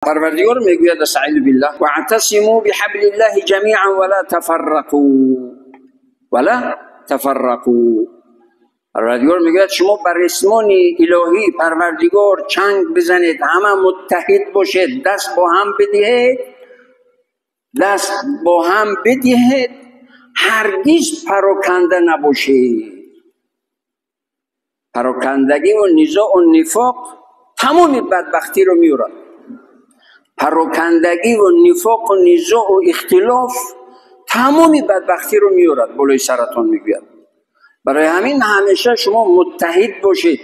پروردگار میگوید استعیذ بالله واعتصموا بحبل الله جمیعا ولا تفرقوا ولا تفرقوا. پروردگار میگوید شما بر رسمان الهی پروردگار چنگ بزنید، همه متحد باشید، دست با هم بدهید، دست با هم بدهید، هرگز پراکنده نباشید. پراکندگی و نزاع و نفاق تمام بدبختی رو میورد. پراکندگی و نفاق و نزاع و اختلاف تمام بدبختی رو میورد بالای سرتان میگوید. برای همین همیشه شما متحد باشید،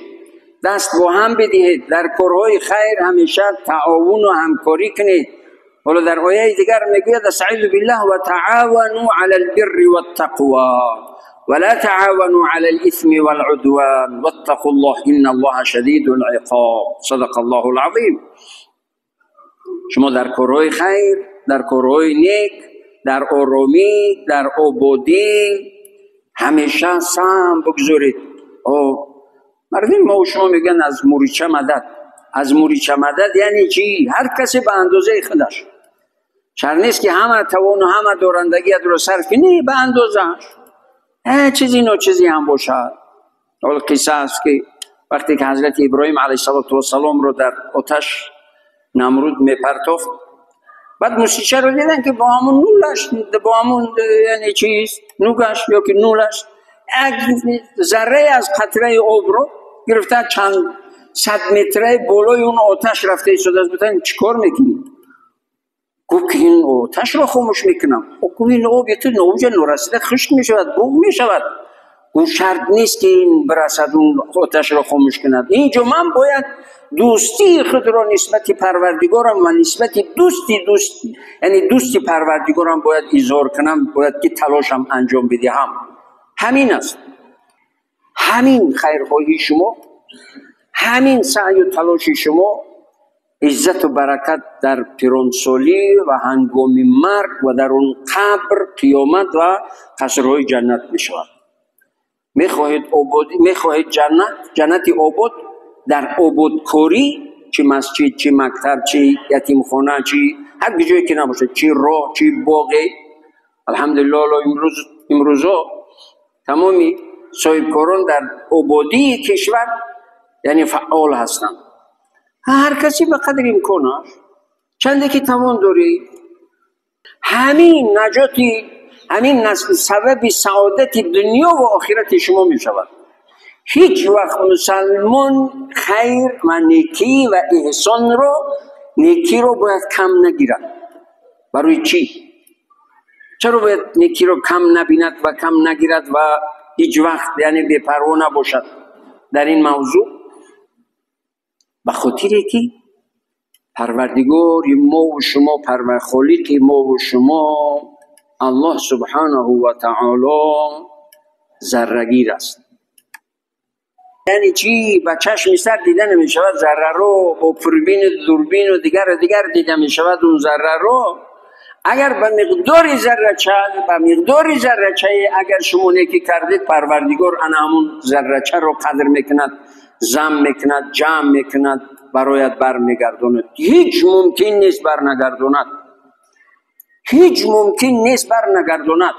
دست با هم بدهید، در کارهای خیر همیشه تعاون و همکاری کنید. حالا در آیه دیگر میگوید استعیذ بالله و تعاونوا علی البر والتقوى ولا تعاونوا علی الاثم والعدوان واتقوا الله ان الله شدید العقاب. صدق الله العظیم. شما در کارهای خیر، در کارهای نیک، در آرامی، در آبادی همیشه سهم بگذارید. مردم ما و شما میگن از موریچه مدد. از موریچه مدد یعنی چی؟ هر کسی به اندازه خودش. شرط نیست که همه توان و همه دارندگی رو صرف کنی، به اندازه‌اش. چیزی ناچیزی هم باشد. حالا قصه است که وقتی که حضرت ابراهیم علیه السلام رو در آتش نمرود میپرتافت، بعد موسیچه رو دیدن که با همون نولش، با همون یعنی چیز نوکش یا که نولش یک ذره از قطره آب رو گرفته چند صد متره بالای اون آتش رفته ایستاده است. گفتن چیکار میکنی؟ گفت که این آتش رو خاموش میکنم. گفت این آب تو نوجه نورسیده خشک میشود، بوغ میشود. گفت شرط نیست که این برسد اون آتش رو خاموش کند. اینجا من باید دوستی خود را نسبت پروردگارم و نسبت دوستی دوست یعنی دوستی پروردگارم باید اظهار کنم، باید که تلاشم انجام بدهم. همین است، همین خیرخواهی شما، همین سعی و تلاش شما عزت و برکت در پیرانسالی و هنگام مرگ و در اون قبر قیامت و قصرهای جنت می شود. میخواهید آباد، میخواهید جنت، جنت آباد در آبادکاری، چه مسجد، چه مکتب، چه یتیمخانه، چه هر جایی که نباشه، چه راه، چه باغ. الحمدلله امروزا تمامی صاحبکاران در آبادی کشور یعنی فعال هستند. هر کسی به قدر امکانش چنده که توان داری، همین نجاتی، همین سبب سعادت دنیا و آخرت شما می شود. هیچ وقت مسلمان خیر و نیکی و احسان رو، نیکی رو باید کم نگیرد. برای چی؟ چرا باید نیکی رو کم نبیند و کم نگیرد و هیچ وقت یعنی بی‌پروا نباشد در این موضوع؟ به خاطر که پروردگار ما و شما، خالق ما و شما الله سبحانه و تعالی ذره‌گیر است. یعنی چی؟ با چشم سر دیده نمی شود ذره رو، با پربین دوربین و دیگر و دیگر دیده می شود اون ذره رو. اگر به مقدار ذره چه، به مقدار ذره چه اگر شما نیکی کردید، پروردگار انا همون ذره چه رو قدر میکند، زم میکند، جمع میکند، برایت بر میگرداند. هیچ ممکن نیست بر نگرداند، هیچ ممکن نیست بر نگرداند.